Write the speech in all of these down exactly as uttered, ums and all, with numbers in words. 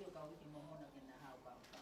Ka uiki momona ke na hau pa pa.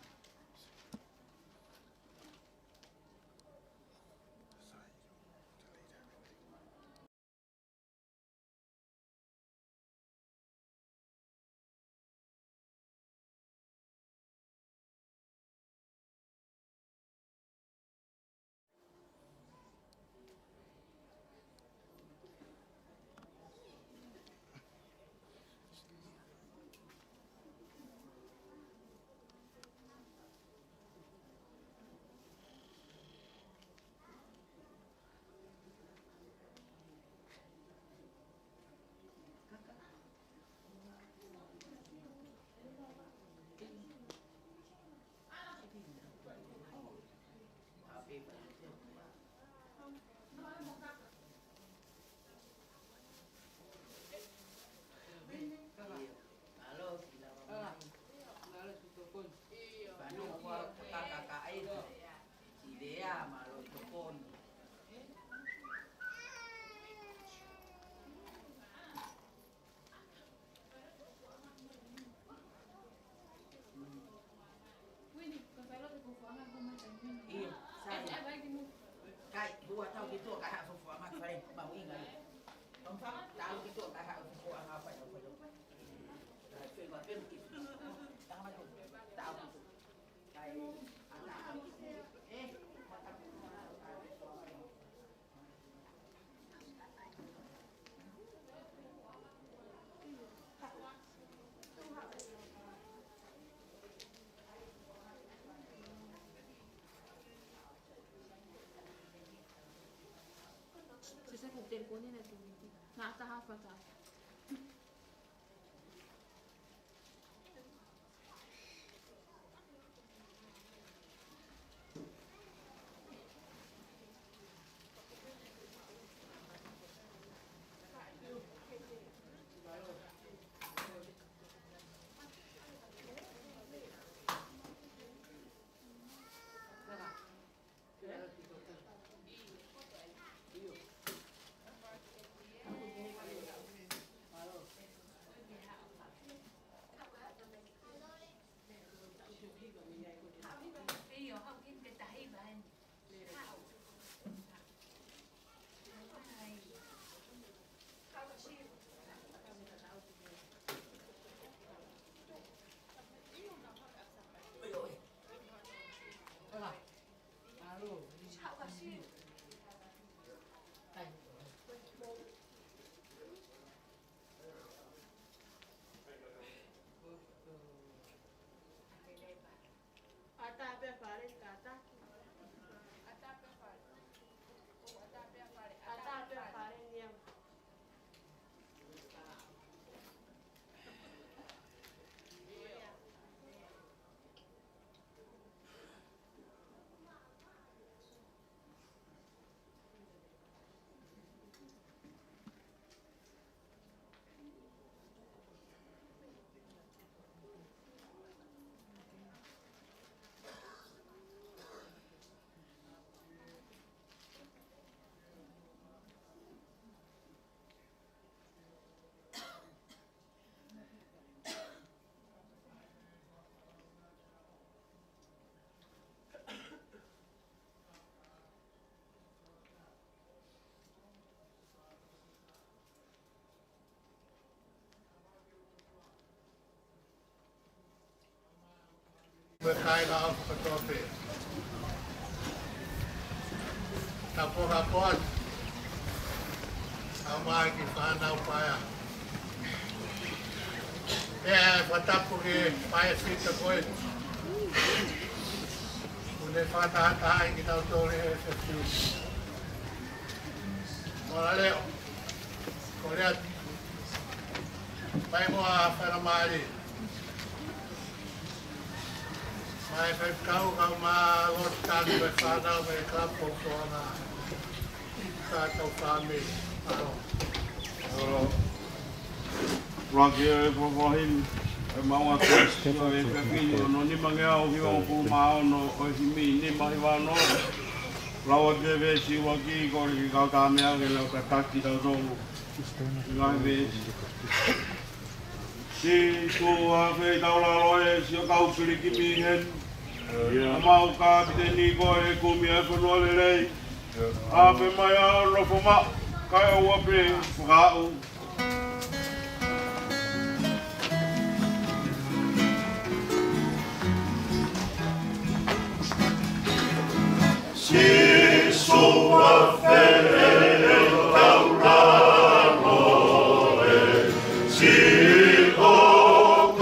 ʻIo, sai. Kai, hua tau ki tuʻa, kai haʻu fufuaʻanga fai, mau inga. Tau fa, tau ki tuʻa, kai haʻu fufuaʻanga fai, fai. Kai, fai, fai, fai. Tau ki tuʻa. Kai, ata, ata. Eh, mata. Se se ku telefoni na tu. Na taha fata. Ata pē fale, kata. Ata pē fale. Ata pē fale, nia. Mo e kāinga ʻofa kotoa pē. Tapu ha poat. Au mai ki fānau paea. Pea fakatapu ki he pae fita ko ē. Kuo ne fakatahataha ai kitautolu he efiafi ni. Mo e leʻo. Kole atu. Mai mo e faingamālie. Mai faifekau kau ma lo tanu mai fānau mai kapo kona. Ka tau fāmili. Alo. Alo. Laki e popohim. E maua ko e fefini ono nima ngeau hiva ʻo pulu mā ono ʻo e himi nima hiva ono. Lau atu e veesi ʻuluaki ko e ki kau tāmea ke lau ka taki tau tolu. Ngaahi veesi. Sīsū, ʻa e feitaulalo ē, sio kau pilikimi heni. ʻA mau kapiteni ko e kumi ʻa e fonua lelei. ʻAfe mai ʻa hono nofo maʻu, kae ʻoua pē fakaʻau. Sīsū, ʻa e feitaulalo ē, sio kau pilikimi heni.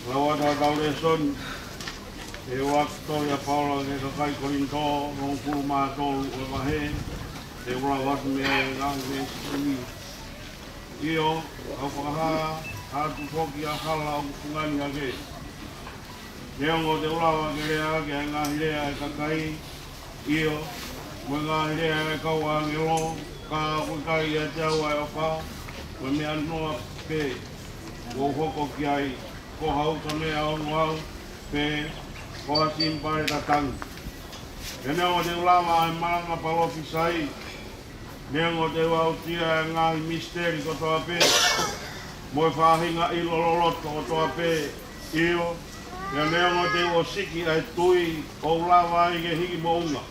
Lau atu ʻetau lēsoni, ʻi he tohi ʻa Paula ki he kakai Kolinitō, hongofulu mā tolu ʻo e vahe, te u lau atu mei ai e ngaahi veesi ko eni. ʻIo, ʻoku fakahā atu foki ʻa e hala ʻoku fungani hake. Neongo te u lava ke lea ʻaki ʻa e ngaahi lea ʻa e kakai, ʻio, mo e ngaahi lea ʻa e kau ʻāngelo, ka ʻoku ʻikai ʻiate au ʻa e ʻofa, ko e meʻa noa pē ʻoku ou hoko ki ai, ko ha uta meʻa ongo au, pe ko ha simipale tatangi. Pea neongo te u lava ʻa e malanga palōfisai, neongo te u aʻusia ʻa e ngaahi misiteli kotoa pē, mo e faʻahinga ʻilo loloto kotoa pē, ʻio, pea neongo te u ʻosiki ʻa e tui ʻo u lava ai ke hiki moʻunga,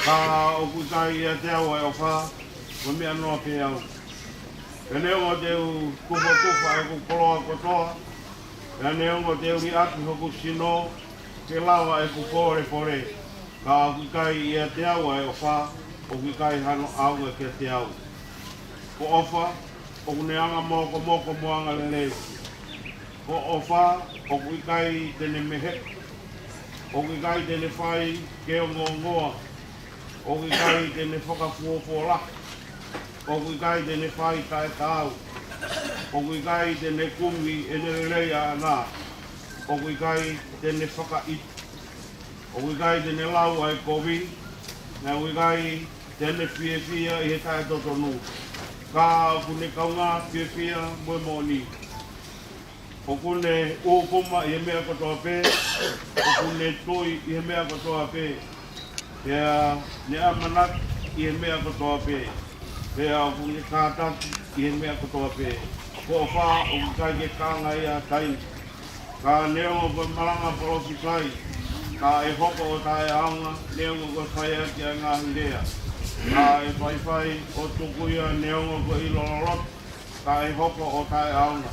ka ʻoku ʻikai ʻiate au ʻa e ʻofa, ko e meʻa noa pē au. Pea neongo te u tufotufa ʻeku koloa kotoa, pea neongo te u liʻaki hoku sino ke lava ʻeku pōlepole, ka ʻoku ʻikai ʻiate au ʻa e ʻofa, ʻoku ʻikai hano ʻaonga kiate au. Ko e ʻofa ʻoku ne anga mokomoko mo anga lelei. Ko e ʻofa ʻoku ʻikai te ne meheʻi, ʻoku ʻikai te ne fai ke ongoongoa, ʻoku ʻikai te ne fakafuofuolahi, ʻoku ʻikai te ne fai taʻetaau, ʻoku ʻikai te ne kumi ʻene lelei ʻaʻana, ʻoku ʻikai te ne fakaʻita, ʻoku ʻikai te ne lau ʻa e kovi, naʻe ʻoku ʻikai te ne fiefia ʻi he taʻetotonu, ka ʻoku ne kaungā fiefia mo e moʻoni. ʻOku ne ʻūkuma ʻi he meʻa kotoa pē, ʻoku ne tui ʻi he meʻa kotoa pē, pea ne ʻamanaki ʻi he meʻa kotoa pē, pea ʻoku ne kātaki ʻi he meʻa kotoa pē. Ko e ʻofa ʻoku ʻikai ke kaunga ia ʻa taimi. Ka neongo ko e malanga palōfisai, ka ʻe hoko ʻo taʻeʻaonga, neongo ko e fai ʻaki ʻa e ngaahi lea. Ka ʻe faifai ʻo tuku ia, neongo ko e ʻilo loloto, ka ʻe hoko ʻo taʻeʻaonga.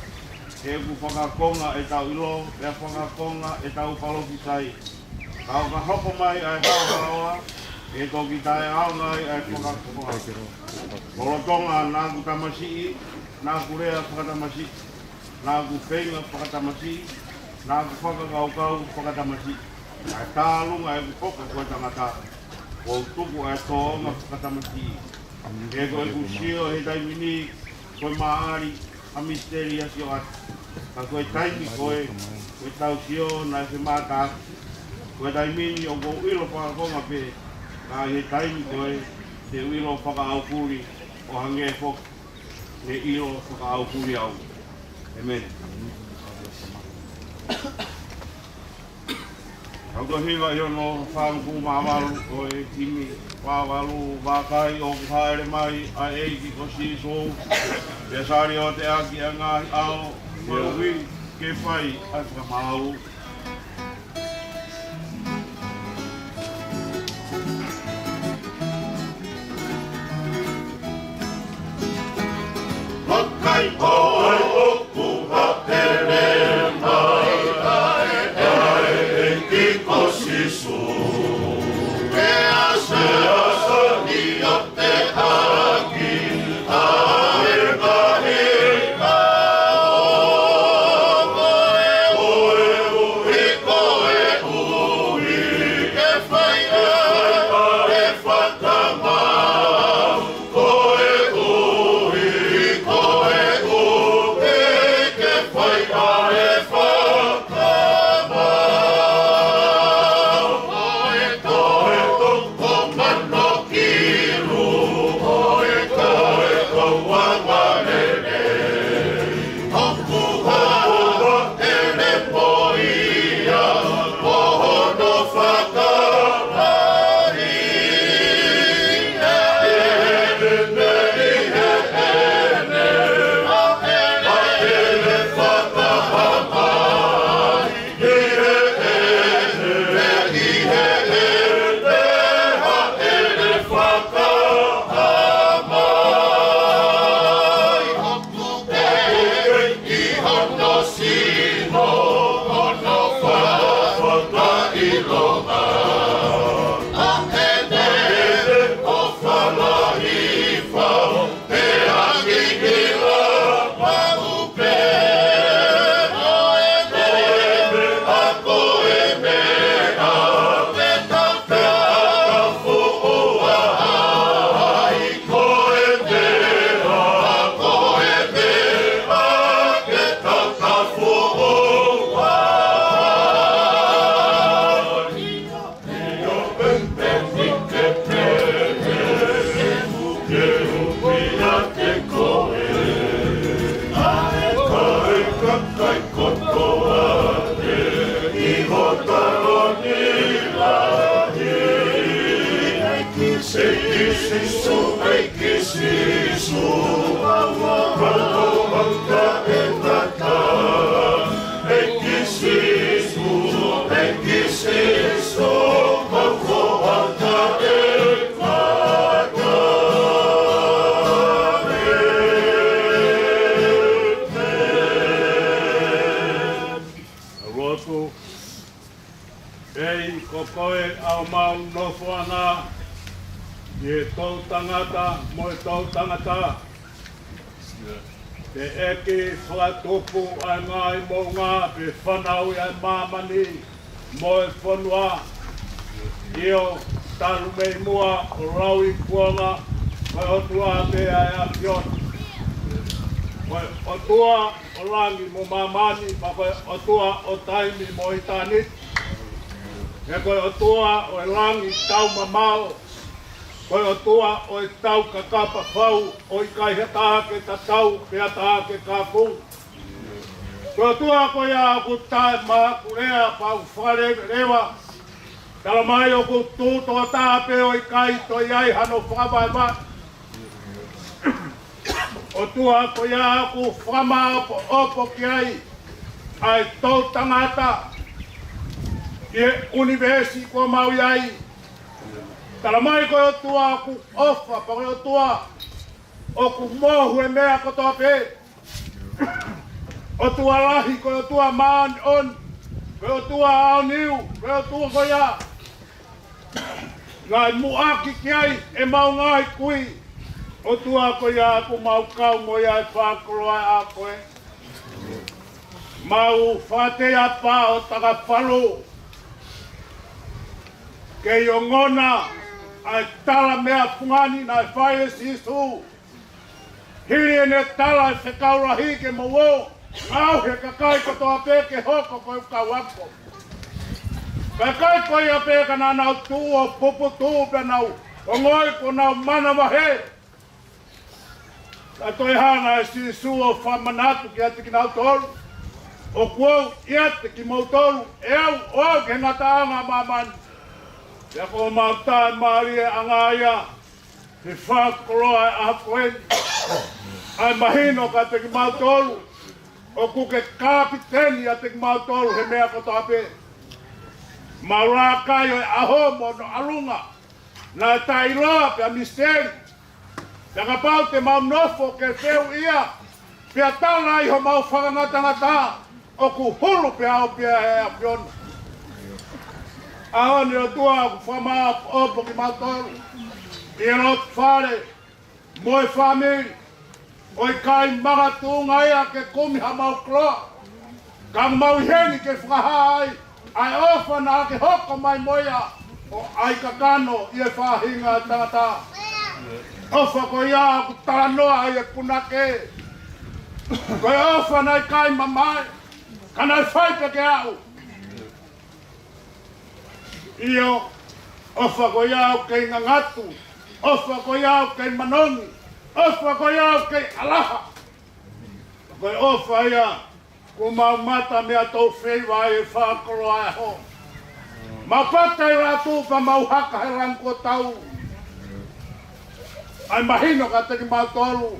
He ʻoku fakakonga ʻetau ʻilo, pea fakakonga ʻetau palōfisai. Ka ʻo ka hoko mai ʻa e haohaoa, ʻe toki taʻeʻaonga ai ʻa e fakakonga. Lolotonga naʻa ku tamasiʻi, naʻa ku lea fakatamasiʻi, naʻa ku feinga fakatamasiʻi, naʻa ku fakakaukau fakatamasiʻi. ʻA e tālunga ʻeku hoko ko e tangata, ʻoku ou tuku ʻa e tōʻonga fakatamasiʻi. He ko ʻeku sio he taimi ni, ko e māʻali ʻa e misiteli ʻa e sioʻata. Ka ko e taimi ko ē, ko ʻetau sio naʻe femātaaki. Ko e taimi ni ʻoku ou ʻilo fakakonga pē, ka ʻi he taimi ko ē, te u ʻilo fakaʻaufuli, ʻo hangē foki ne ʻilo fakaʻaufuli au. ʻĒmeni. Kau tō hiva ʻi hono fāngofulu mā valu ʻo e himi, fā valu: Vakai, ʻoku hāʻele mai ʻa e ʻEiki ko Sīsū, pea saliote ʻaki ʻa e ngaahi ʻao, koeʻuhi ke fai ʻa e fakamāu. Vakai, ʻoku hāʻele mai ʻa e ʻEiki ko Sīsū. Pea saliote ʻaki ʻa e ngaahi ʻao, koeʻuhi, koeʻuhi ke fai ʻa e fakamāu. Koeʻuhi, koeʻuhi ke fai ʻa e fakamāu. Ko e toko mano kilu, ko e toko ua lelei. ʻOku hāʻele mo ia, mo hono fakalahi. ʻEne, ʻEne, ʻEne, ʻEne faka Kai kotoa te i hotalo ni lahi. ʻEiki Sīsū, ʻEiki Sīsū, mau ō, mau ō, mau taʻetata. ʻEiki Sīsū, ʻEiki Sīsū, mau ō, mau taʻetata. Lotu. ʻEiki, ko koe ʻoku mau nofoʻanga, ʻi he toʻutangata mo e toʻutangata. Teʻeki fakatupu ʻa e ngaahi moʻunga pe fanauʻi ʻa e māmani mo e fonua. ʻIo, talu mei muʻa ʻo lauikuonga, ko e ʻOtua pē ʻa e ʻAfiona. Ko e ʻOtua ʻo langi mo māmani, pea ko e ʻOtua ʻo taimi mo ʻitāniti. He ko e ʻOtua ʻo e langi taumamaʻo. Ko e ʻOtua ʻo e taukakapa fau, ʻo ʻikai ha taha ke tatau, pe ha taha ke kaku. Ko e ʻOtua ko ia ʻoku taʻemaʻaku lea pea ʻoku fakaleveleva. Tala mai ʻoku tuʻu tokotaha pē ʻo ʻikai toe ʻi ai hano fakavaivai. ʻOtua ko ia ʻoku fakamāʻopoʻopo ki ai ʻa e toʻutangata ʻi he ʻunivēsi kuo mau ʻi ai. Tala mai ko e ʻOtua ʻoku ʻofa, pea ko e ʻOtua ʻoku mohu e meʻa kotoa pē. ʻOtua lahi, ko e ʻOtua māʻoniʻoni, ko e ʻOtua aoniu, ko e ʻOtua ko ia naʻe muʻaki ki ai ʻemau ngaahi kui. ʻOtua ko ia ʻoku mau kau mo ia ʻi he fakakoloa ʻa koe. Mau fakateʻia pea ʻo takafalu kei ongona ʻa e tala meʻa fungani naʻe fai ʻe Sīsū. Hili ʻene tala ʻe fekau lahi ke mou ō, ngaohi e kakai kotoa pē ke hoko ko e kau ako. Kae ʻikai ko ia pē ka naʻa nau tuʻu ʻo puputuʻu pea nau ongoʻi kuo nau manavahē. Ka toe hanga ʻe Sīsū ʻo fakamanatu kiate kinautolu, ʻoku ou ʻiate kimoutolu, ʻe au ʻo aʻu ki he ngataʻanga ʻo māmani. Pea ko homau taʻemālie ʻanga ia, he fakakoloa ʻa e ʻaho ko eni. ʻA e mahino kiate kimautolu, ʻoku ke kapiteni ʻiate kimautolu he meʻa kotoa pē. Mau laka ʻi he ʻaho mo hono ʻalunga, naʻe taʻeʻiloa pea misiteli. Pea kapau te mau nofo ke feuʻia, pea tala ʻi homau fakangatangata, ʻoku hulu pea ʻaʻau pē ʻa e ʻAfiona. ʻAho ni ʻOtua ʻoku fakamāʻopoʻopo kimautolu ʻi he loto fale mo e fāmili. ʻOku ʻikai makatuʻunga ia ke kumi hamau koloa, ka mau ʻi heni ke fakahā ai ʻa e ʻofa naʻa ke hoko mai mo ia ʻo ʻai kakano ʻi he faʻahinga ʻo e tangata. ʻOfa ko ia ʻoku talanoa ai e punake. Ko e ʻofa naʻe ʻikai mamae, ka naʻe fai pē ke aʻu. ʻIo, ʻofa ko ia ʻoku kei ngangatu, ʻofa ko ia ʻoku kei manongi, ʻofa ko ia ʻoku kei ʻalaha. Ko e ʻofa ia, kuo mau mata meʻa tau feiva ai e fakakoloa ʻo e ʻaho. Mau pata ʻi latu pea mau haka he langi kuo tau. ʻA e mahino kiate kimautolu,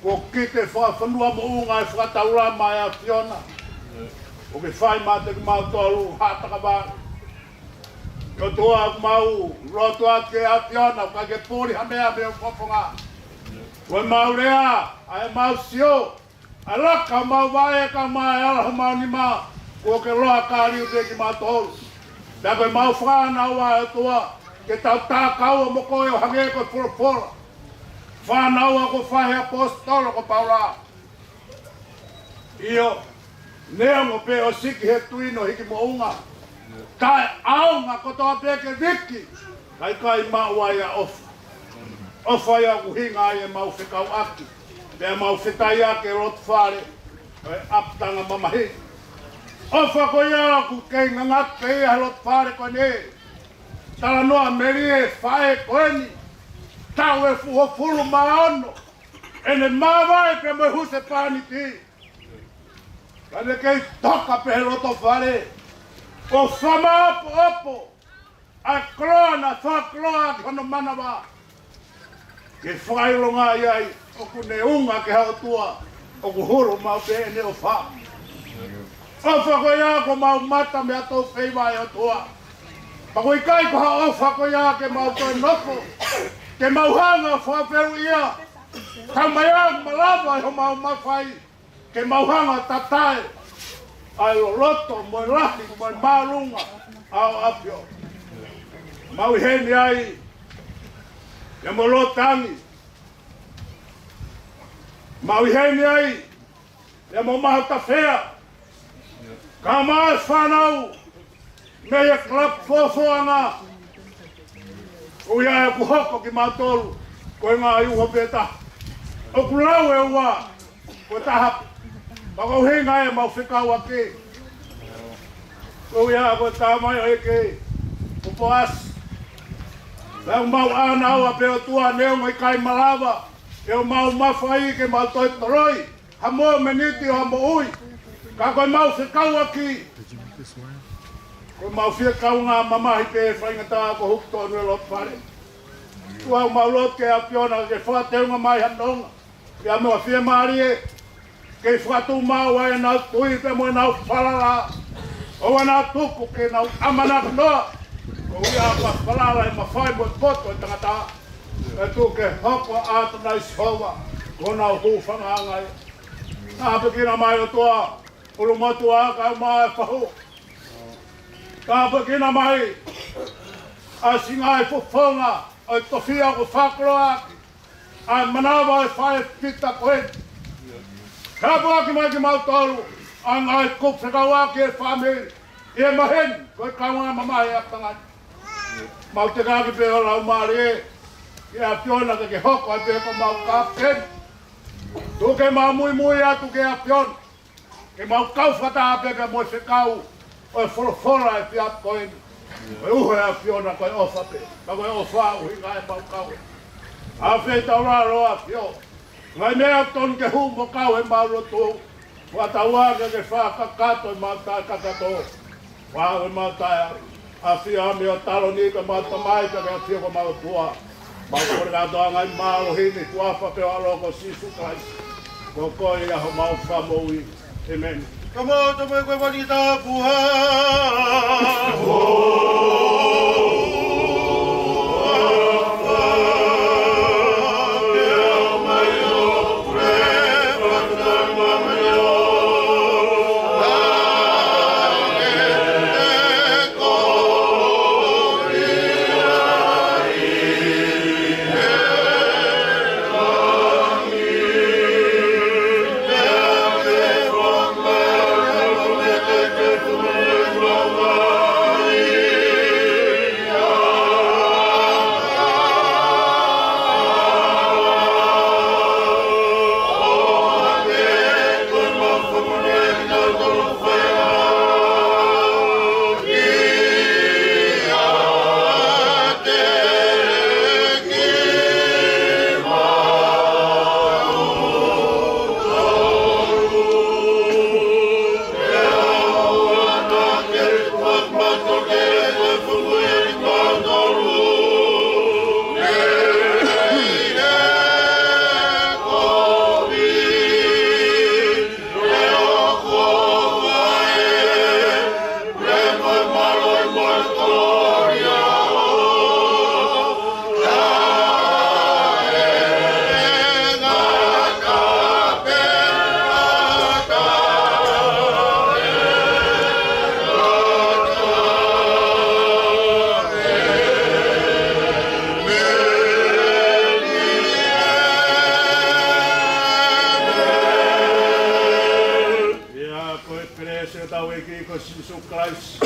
kuo kite fakafonua moʻunga e fakataulama ʻa e ʻAfiona. ʻOku ke fai maʻa kimautolu ha takavale. ʻOtua, ʻoku mau lotu atu ki he ʻAfiona, ʻoku ʻikai ke puli ha meʻa mei ho fofonga. Ko ʻemau lea, ʻa ʻemau sio, ʻa e laka homau vaʻe, kae ʻumaʻā e ala homau nima, kuo ke loa ka liu pē kimautolu. Pea ko ʻemau fānau ʻa e ʻOtua, ke tau tākaua mo koe ʻo hangē ko e folofola. Fānau ʻoku fai ʻe he ʻaposetolo ko Paula. ʻIo, neongo pē ʻoku siki he tui ʻo hiki moʻunga, taʻeʻaonga kotoa pē ke viki, ka ʻikai maʻu ai ʻa e ʻofa. ʻOfa ia ʻoku ʻuhinga ai ʻemau fekauʻaki, pea mau fetaiaki he loto fale ʻo e ʻapitanga mamahi. ʻOfa ko ia ʻoku kei ngangatu pē ia he loto fale ko eni. Talanoa melie e faʻē ko eni, taʻu ʻe uofulu mā ono ʻene māvae pea mo e husepāniti. Ka ne kei toka pē he loto fale, ʻo fakamaʻopoʻopo ʻa e koloa naʻe fakakoloa ki hono manava. Ke fakaʻilonga ai ʻoku ne unga ki he ʻOtua, ʻoku hulu maʻu pē ʻene ʻofa. ʻOfa ko ia ko homau mata mei he tō feiva ʻa e ʻOtua. Pea ʻoku ʻikai ko ha ʻofa ko ia ke mau toe nofo, ke mau hanga ʻo fakafeluʻia. Ka mai ʻoku malava ʻe homau mafai ke mau hanga ʻo tatae ʻa e loloto mo e lahi mo e māʻolunga ʻa ʻAfio. Mau ʻi heni ai, ʻia Molotangi. Mau ʻi heni ai, ʻia Mahutafea. Kae ʻumaʻā e fānau mei he club Fofoʻanga. ʻOku ʻi ai ʻoku hoko kimautolu ko e ngaahi uho pē taha. ʻOku lau e ua ko e taha. Pea ko e ʻuhinga ia ʻemau fekauʻaki. ʻOku ʻi ai ko e tamaioʻeiki ko Poasi. Pea ʻoku mau ʻānaua pē ʻOtua neongo ʻikai malava ʻe homau mafai ke mau toe toloi ha momeniti ʻo ha moʻui. Ka ko ʻemau fekauʻaki, ko ʻemau fie kaungā mamahi pē faingataʻa ko e hū tonu e loto fale. ʻOku mau lotu ki he ʻAfiona ke fakateunga mai ha nonga ʻi he meʻa fiemālie, ke fakatuʻumaʻu ai ʻenau tui pea mo ʻenau falala. ʻOua naʻa tuku ke nau ʻamanaki noa koeʻuhi ko e falala ʻe mafai mo e poto ʻo e tangata. Kae tuku ke hoko ʻa ʻAtonai Sihova ko honau hūfangaʻanga ia. Tāpuekina mai ʻOtua ʻulumotuʻa kae ʻumaʻā e fahu. Tāpuekina mai ʻa e siʻi ngaahi fofonga ʻo e tofiʻa kuo fakakoloa ʻaki ʻa e manava ʻo e faʻē Pita ko eni. Tāpuaki mai kimautolu, ʻa e ngaahi kupu fekauʻaki e fāmili, ʻi he maheni ko e kaungā mamahi ʻa e ʻapiako ni. Mau tekeʻaki pē ʻo laumālie ki he ʻAfiona ke ke hoko ai pē ko homau kapiteni. Tuku ke mau muimui atu ki he ʻAfiona, ke mau kau fakataha pē pea mo e fekau ʻo e folofola ʻi he ʻaho ko eni. Ko e uho ʻo e ʻAfiona ko e ʻofa pē. Ka ko e ʻofa ʻuhinga ʻemau kau. ʻAfio ʻi taulalo ʻAfio. Ngaahi meʻa ʻoku tonu ke hū mo kau heʻemau lotu, fakatauange ke fakakakato ʻemau taʻekakato. Fakaʻau ʻemau taʻeʻalu. ʻAfio ʻa e meʻa ʻo e taloni ko homau Tamai, pea ke ʻafio ko homau ʻOtua. Mau kole kātoa ngaahi mālohi ni ʻi he huafa pē ʻo ho ʻAlo ko Sīsū Kalaisi. Ko koe ia homau Fakamoʻui. ʻĒmeni. Ka mau tō mai ko e vani tapuha. ʻIa, ko e kelesi ʻa hotau ʻEiki ko Sīsū Kalaisi,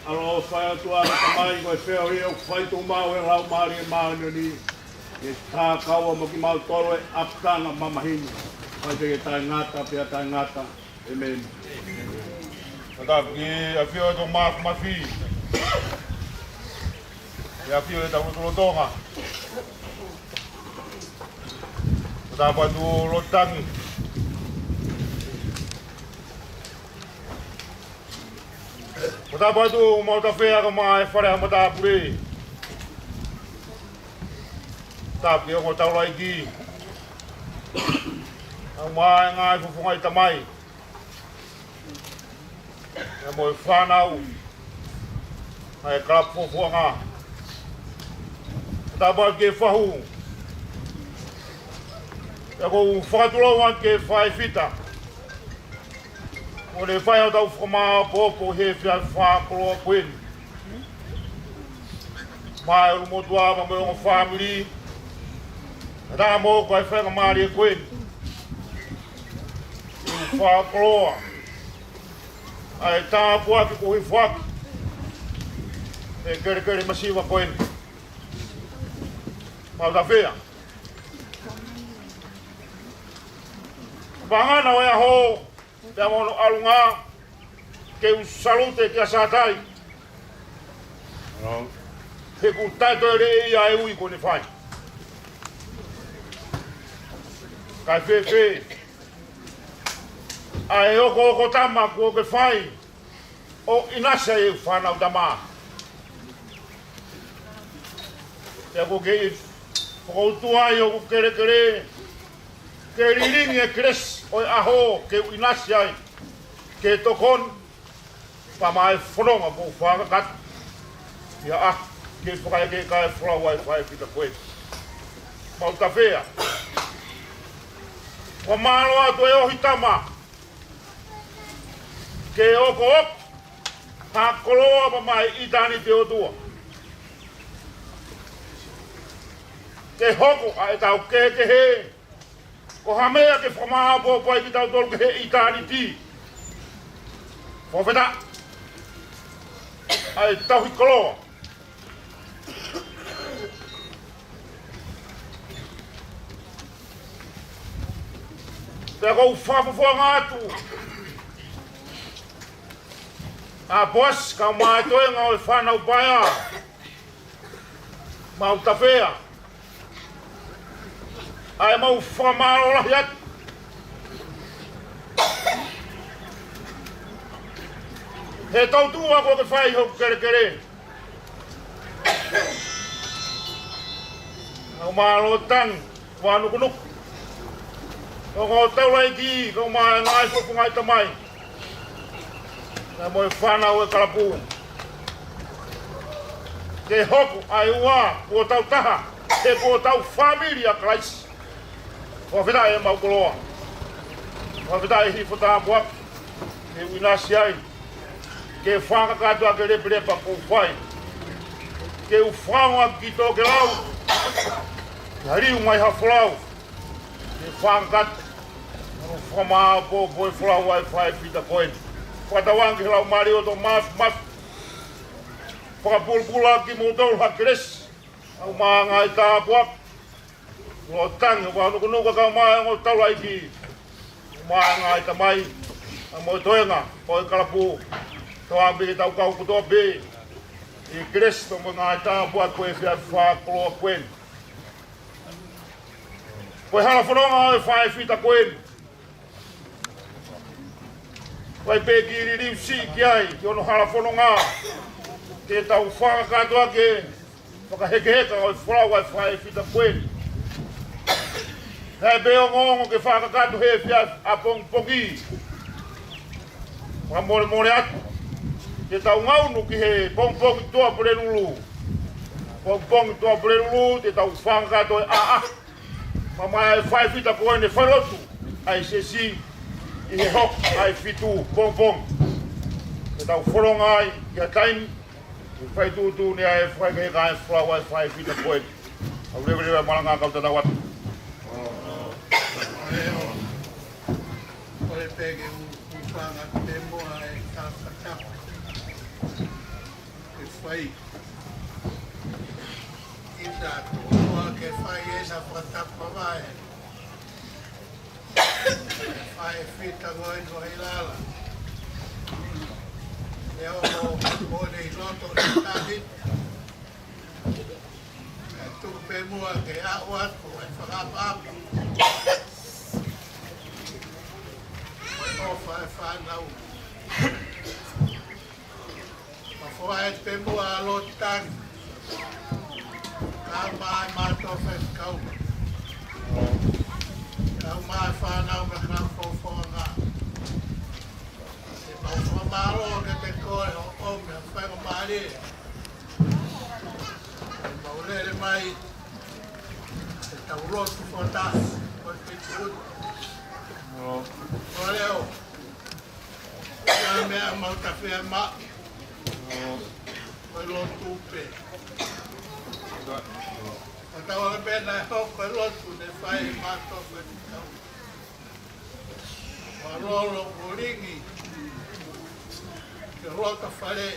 ʻaloʻofa ʻa e ʻOtua ko e Tamai, ko e feohi ʻoku fai tuʻumaʻu ʻe he Laumālie Māʻoniʻoni, ke tā kaua mo kimautolu he ʻapitanga mamahi ni, ʻo fai pē ke taʻengata pea taʻengata. ʻĒmeni. Ka tāpuekina ʻAfio ʻa e Toʻa Māfimafi. ʻIa ʻAfio ʻi he tau lotolotonga. Ka tāpuaki atu Lotangi. Tapu atu Mautafea kae ʻumaʻā e Fale ʻa Matāpule. Tapu ki he ongo taulaʻeiki. Kae ʻumaʻā e ngaahi fofonga ʻi tamai. Pea mo e fānau ʻa e kalapu fuafuanga. Tapu atu ki he fahu. Pea ʻoku ou fakatulou atu ki he faifekau. Kuo ne fai hotau fakamāʻopoʻopo he efiafi fakakoloa ko eni. Maʻa e ʻulumotuʻa pea mo e ongo fāmili. Pea mo e kau faingamālie ko eni. ʻI he fakakoloa ʻa e tāpuaki kuo hifo ʻaki ʻe he kelekele masiva ko eni. Mautafea. Pangana ʻo e ʻaho, pea mo hono ʻalunga, ke u salute kia Sātai. He ʻoku taʻetoeleʻia e ui kuo ne fai. Kae fēfē ʻa e okooko tama kuo ke fai ʻo ʻinasi ai e fānau tama. Pea ʻoku ke fakautu ai hoku kelekele, ke lilingi e kelesi ʻo e ʻaho ke u ʻinasi ai, ke tokoni pea mo e fononga kuo u fakakakato ia ʻa ke fakaeke kae folau ai faifekau ko eni. Mautafea. Fakamālō atu e ohi tama. Ke okooko ha koloa pea mo e ʻitāniti ʻOtua. Ke hoko ʻa e tau kehekehe ko ha meʻa ke fakamāʻopoʻopo ai kitautolu ki he ʻitāniti. Fakafetaʻi ʻa e tauhi koloa. Pea ʻoku ou fakafofonga atu ʻa Poasi kae ʻumaʻā e toenga ʻo e fānau paea. Mautafea. ʻA e mau fakamālō lahi atu he tautua kuo ke fai hoku kelekele. Kae ʻumaʻā Lotani Vānukunuku, ongo taulaʻeiki, kae ʻumaʻā e ngaahi fofonga ʻi tamai, pea mo e fānau e kalapu. Ke hoko ʻa e ua kuo tau taha, he kuo tau fāmili ʻa Kalaisi. Fakafetaʻi e mau koloa. Fakafetaʻi e hifo tāpuaki ke u ʻinasi ai, ke fakakakato ʻa e lepelepa kuo u fai, ke u fakaongo ki Tokelau, ke haliu mai ha folau, ke fakakakato ʻo fakamāʻopoʻopo e folau ʻa e faifekau ko eni. Fakatauange ki he Laumālie ʻo Toʻo Mafimafi, fakapulupulu ʻaki kimoutolu ha kelesi, kae ʻumaʻā e ngaahi tāpuaki. Lotani Vānukunuku kae ʻumaʻā e ongo taulaʻeiki, kae ʻumaʻā e ngaahi tamai, pea mo e toenga ʻo e kalapu. Tauange pē ke tau kau kotoa pē ʻi he kelesi pea mo e ngaahi tāpuaki ʻo e efiafi fakakoloa ko eni. Ko e hala fononga ʻo e faifekau ko eni, ʻoku ʻi ai pē e kiʻi liliu siʻi ki ai, ki hono hala fononga, ke tau fakakakato ʻaki e fakahekeheka ʻo e folau ʻa e faifekau ko eni. Naʻe pē ongoongo ke fakakakato he efiafi ʻapongipongi. Fakamolemole atu, ke tau ngaunu ki he pongipongi Tuʻapulelulu. Pongipongi Tuʻapulelulu, te tau fakakakato e ʻaʻahi pea mo e faifekau ko eni, fai lotu ʻa e siasi ʻi he hoko ʻa e fitu pongipongi. Te tau fononga ai ki ha taimi ʻe fai tuʻutuʻuni ai e fakahekeheka ʻa e folau ʻa e faifekau ko eni. ʻOku leveleva e malanga, kau tatau atu. Ko e peke u, u panga te mo ai ka ka ka. Ke fai. ʻIta atu, ʻoua ke fai e sa fakatapa mai. Fai fita ngoi ngoi lala. ʻE ʻo, ʻo, ʻo nei loto ni tali. ʻE tuku pē muʻa ke aʻu atu e fakaʻapaʻapa. ʻO fai fānau. ʻOua ʻe pē muʻa ʻa Lord Tangi. Kau mai mātou faifekau. Kau mai fānau mo e kau fōfōʻanga. ʻOku mau fakamālō kiate koe hoʻo ʻomi ha faingamālie ke mau lele mai ke tau lotu fakataha ko e fitu utu. Ko e leʻo, ʻa e meʻa mau tafea maʻu ko e lotu pē. Ka tau ala pē naʻe hoko e lotu ne fai ʻe mātou ko e fitu utu. Ua lolo ko lingi ke lota fale.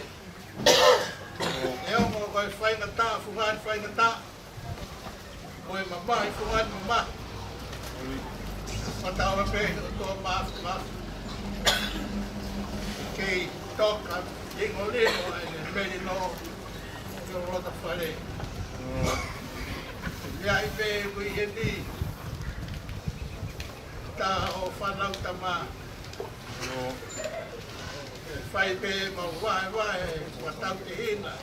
ʻE ongo ko e faingataʻa, fungani faingataʻa. Ko e mamahi, fungani mamahi. Fakatauange pē ʻe ʻOtua Māfimafi, kei toka lingolingona ʻene melino ke lota fale. ʻIa ʻi pē kui eni. Tā ʻo fānau tama. Fai pē mau vaevae, ua tau te hina.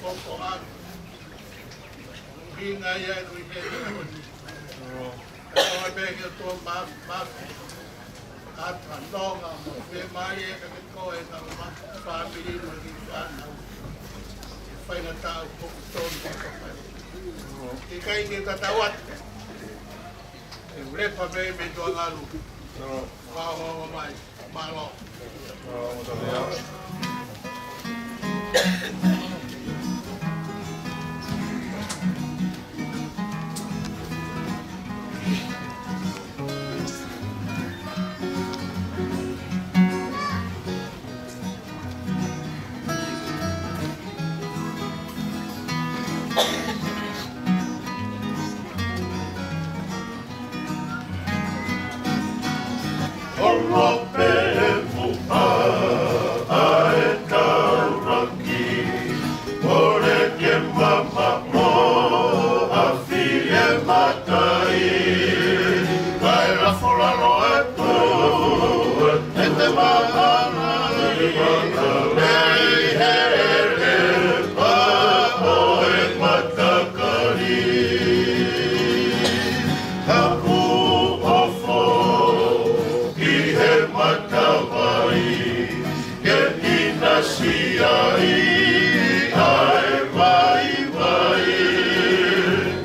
Foko atu. Hinga ia e kui pē ni. Ko e pē ke ʻOtua Māfimafi. Atu a nonga mo e fiemālie kiate koe mo e fāmili mo e kiʻi fānau. Faingataʻa ʻoku tonu ʻa e fai. ʻIkai ke tatau atu. ʻE lepa pē mei tuangalu. Mālō. Mālō. Holo pē muʻa ʻa e taulaki, ʻo lele ke mamaʻo ʻa fie matai, kae lafo lalo atu ʻete mahala ʻi he lepa ʻo e matakali. Haku ofo ki he matavai, ke ʻinasi ai ʻa e vaivai.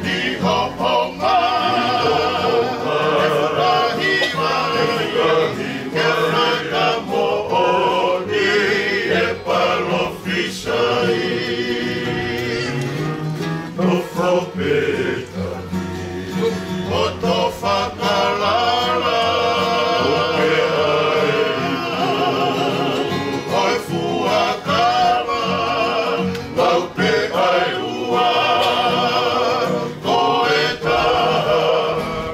Ni hoʻo mai, ke fakahiva, ke fakamoʻoni e palōfisai. Nofo pē ʻo tō fakalala, ʻo e fuakava, lau pē ʻa e ua, ko e taha,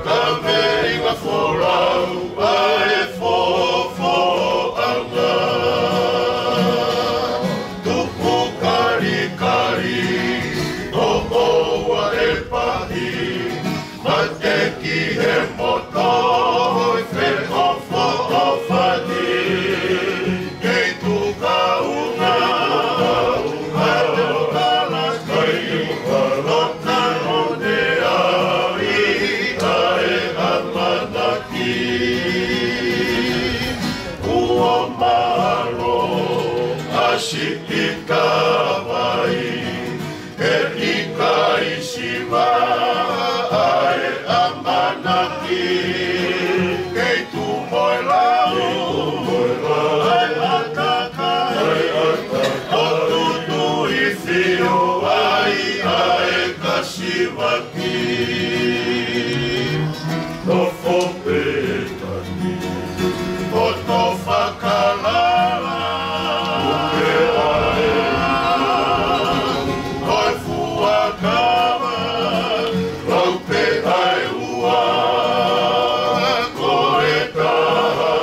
ka mei nga folau ʻa e fofoʻanga. Tupu kalikali, ʻo ʻoua ʻe pahi, mate ki he moto, ʻo e feʻofoʻofani. Kei tukaunga, ʻa e kalakai, ʻa e lota one ai, ʻa e ʻamanaki. Kuo mālō ʻa siʻi kavai, he ʻikai siva ʻa e ʻamanaki. Kei tuʻu mo e lau ʻa e ʻātakai, ʻo tutuʻi fio ai ʻa e kasivaki. Nofo pē ʻo tō fakalala, ʻo e ʻai, ʻo e fuakava, lau pē ʻa e ua, ko e taha,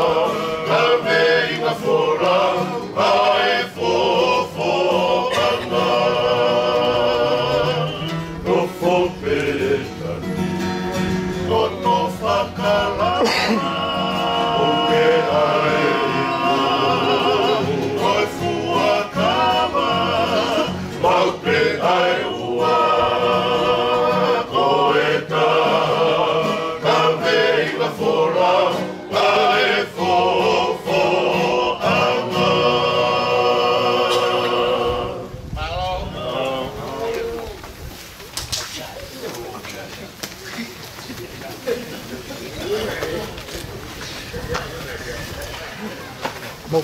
ka mei nga folau ʻa e fofoʻanga. Nofo pē ʻo tō fakalala, ʻo e ʻai, ʻo e fuakava, Get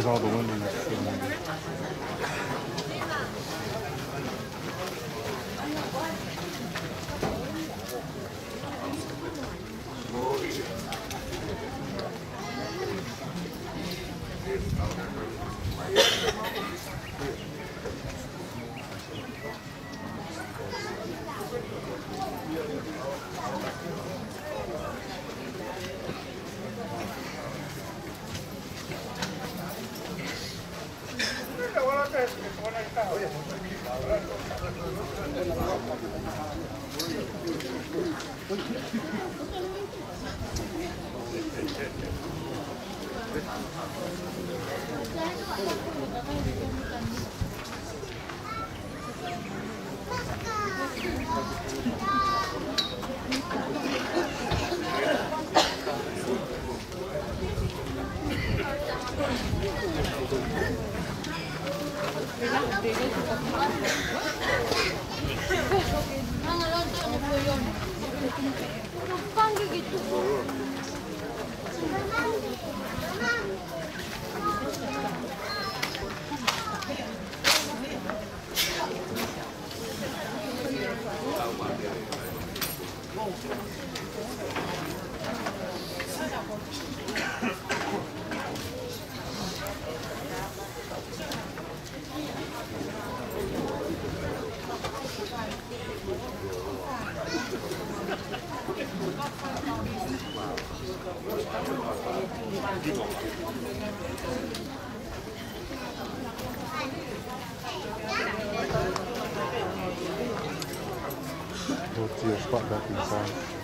all the women up in there. We'll see a spot back in time.